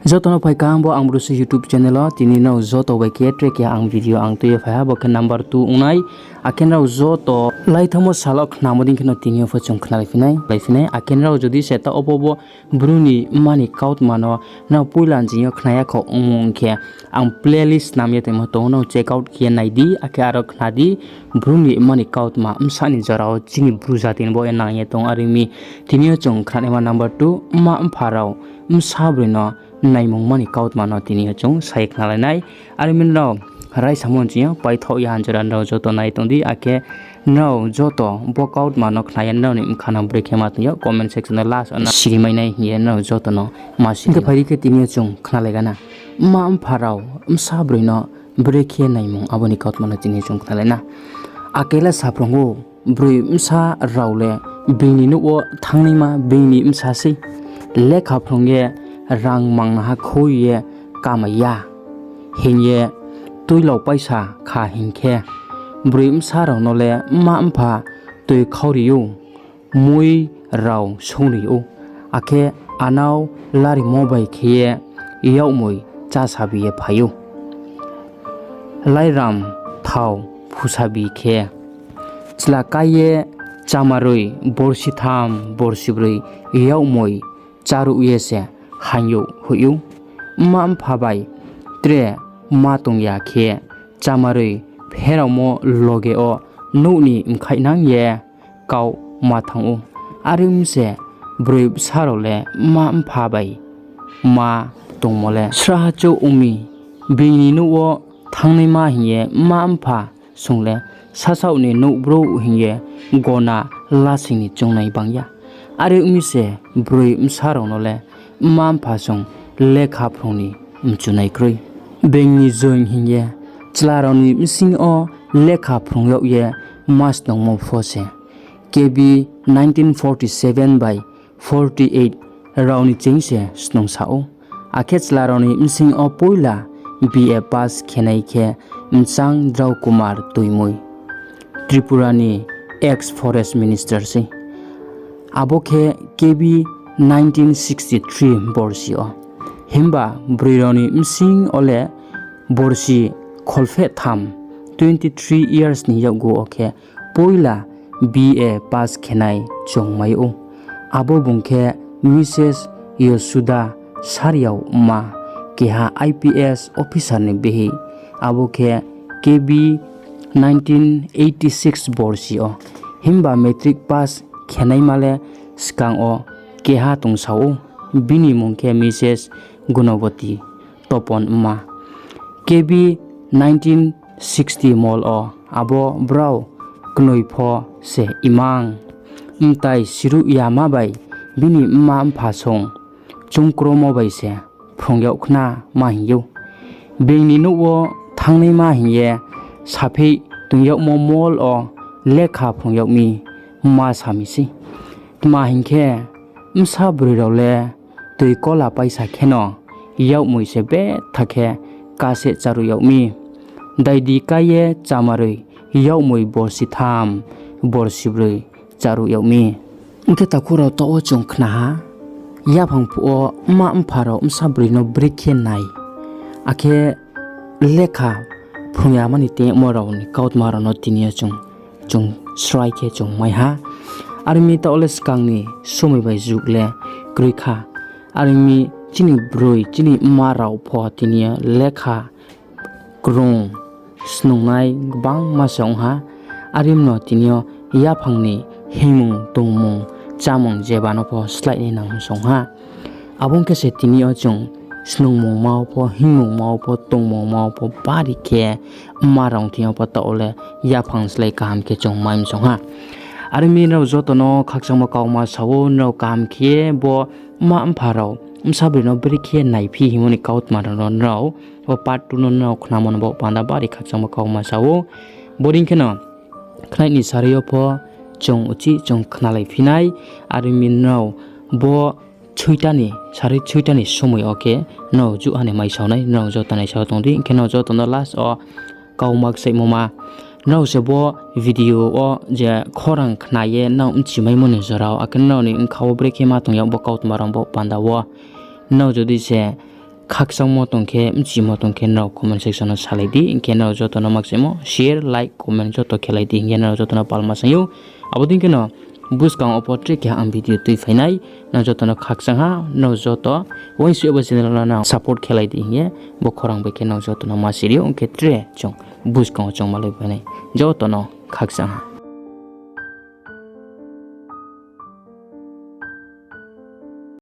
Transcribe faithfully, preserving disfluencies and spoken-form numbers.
Joto no phai kaham bo Ang Bru Se YouTube channel wo. Tini nrao joto bai khe tre keha ang video ang tui ye phai ha, bo khe number two ong nai. Akhe nrao joto laithanngmo sal wo khnamo dei khe no tini yo pho chung khnalai phi nai, lai phi nai. Akhe nrao jodi se taoh wo bo Bru ni mma ni kautma no nrao poila nching yo khna ya kho ongmo ong khe, ang playlist snam ye tongmo tong ou, nrao check out khe ye nai di, akhe aro khna di. Bru ni mma ni kautma bsa ni jora wo chini Bru jati ni baoh ye nang ye tong. Are ong mi, tini yo chung khnanaima number two, mma mpha rao bsa broi no naimungma ni kautma no tini yo chung sa ye khnalai nai. Are ong mi nrao raisamo nching yo paithaoh ya ha jora nrao joto nai tong di, akhe nrao joto bo kautma no khna ye nrao ni bkha no brekhe ma tong yag comment section no last wo no siri mai nai hing ye nrao joto no ma siri. Hing khe phai di khe tini yo chung khnalai gana. Mma mpha rao bsa broi no brekhe naimung abo ni kautma no tini yo chung khnalai na. Akhe le saphrung ou, broi bsa rao le being ni nouh wo thanngnaima being ni bsa sei. Lekha phrung ye rang mangnaha khui ye kamai ya hing ye tuilao paisa kha hing khe, broi bsa rao no le mma mpha toi khauri ou, mui rao songri ou, akhe anao larimo bai khe ye yakmoi chásabi ye phai ou. Lairam thao phusabi khe, chla kái ye chamaroi borsitham borsibroi yakmoi cháruh ye se haing youh hoih ou. Mma mpha bai tre ma tong ya khe, chamaroi pheraomo loge wo nouh ni mkhaihnang ye kau ma thanng ou. Are ong mi se broi bsa rao le mma mpha bai ma tongmo le srahha chouh ong mi. Being ni nouh wo thanngnaima hing ye mma mpha song le sasaoh ni nouh brouh hing ye gona lasing ni choungnai bang ya. Are ong mi se broi bsa rao no le mma mpha song lekha phrung ni mchunai kroi. Being ni joing hing ye chla rao ni bsing yo lekha phrung yag ye ma snungmo pho se K B nineteen forty seven bai forty eight rao ni ching se snungsa ou. Akhe chla rao ni bsing yo poila B A pass khenai khe Mchang Drao Kumar Tuimui, Tripura ni ex forest minister sei. Abo khe K B nineteen sixty three borsi yo. Himba broi rao ni bsing yo le borsi kholpheh tham, twenty three years ni yakgu wo khe poila B A pass khenai chung mai ou. Abo bung khe Mrs Yosuda Sariaoma, keha I P S officer ni bihih. Abo khe K B nineteen eighty six borsi yo. Himba matric pass khenaima le skang wo keha tongsa ou, bini mmung khe Mrs Gunoboti Toponma. K B nineteen sixty mol wo abo brao knoi pho se imang. Mtai siruh yama bai bini mma mpha song chungkromo bai se phrung yag khna ma hing ou. Being ni nouh wo thanngnaima hing ye sapheih tong yagmo mol wo lekha phrung yag mi ma sa mi sei. Tma hing khe, bsa broi rao le toi kola paisa kheno yakmoi se betha khe kaseh cháruh yag mi. Daidi kái ye chamaroi yakmoi borsi tham, borsi broi cháruh yag mi. Ong khe takhu rao, taoh wo chung khna ha, yaphang phuh wo mma mpha rao bsa broi no brekhe nai, akhe lekha phrung yama ni tengmo rao ni kautma rao no tini yo chung, chung srai khe chung mai ha. Are ong mi taoh le skang ni somoi bai jug le kroi kha. Are ong mi chini broi, chini mma rao pho tini yo lekha krung snungnai gbangma se ong ha. Are ong mi no tini yo yaphang ni hingmung tongmung chámung jeba no pho slái nai nang song ha. Abo ong khe se tini yo chung snungmungma wo pho, hingmungma wo pho, tongmungma wo pho bari khe mma rao thing yo pho taoh wo le yaphang slái kaham khe chung mai msong ha. Are ong mi nrao joto no khakchangmo kauma sa ou, nrao kaham khe bo mma mpha rao bsa broi no brekhe naiphi hingmo ni kautma rao no nrao bo part two no nrao khnamo no baoh panda bari khakchangmo kauma sa ou. Bodei kheno khnai ni sarui yo pho chung uchih chung khnalai phi nai. Are ong mi nrao bo sarui choita ni somoi yo khe nrao juh ha ni mai sao nai, nrao joto naisao tong di. Hing khe nrao joto no last wo kauma kchaihmo ma, nrao se bo video wo je khorang khna ye nrao bchimaimo ni jora wo, akhe nrao ni bkha wo brekhe ma tong yag bo kautma rao baoh panda wo, nrao jodi se khakchangmo tong khe, bchimo tong khe nrao comment section wo salai di. Hing khe nrao joto no makchaimo share, like, comment joto khelai di hing ye nrao joto no palma saing ou. Abo dei kheno buskang wo pho tre keha ang video tuiphai nai, nrao joto no khakchang ha, nrao joto uaingsouh bo channel no nang support khelai di hing ye bo khorang bai khe nrao joto no ma siri ou. Ong khe tre chung buskang wo chung malai phai nai, joto no khakchang ha.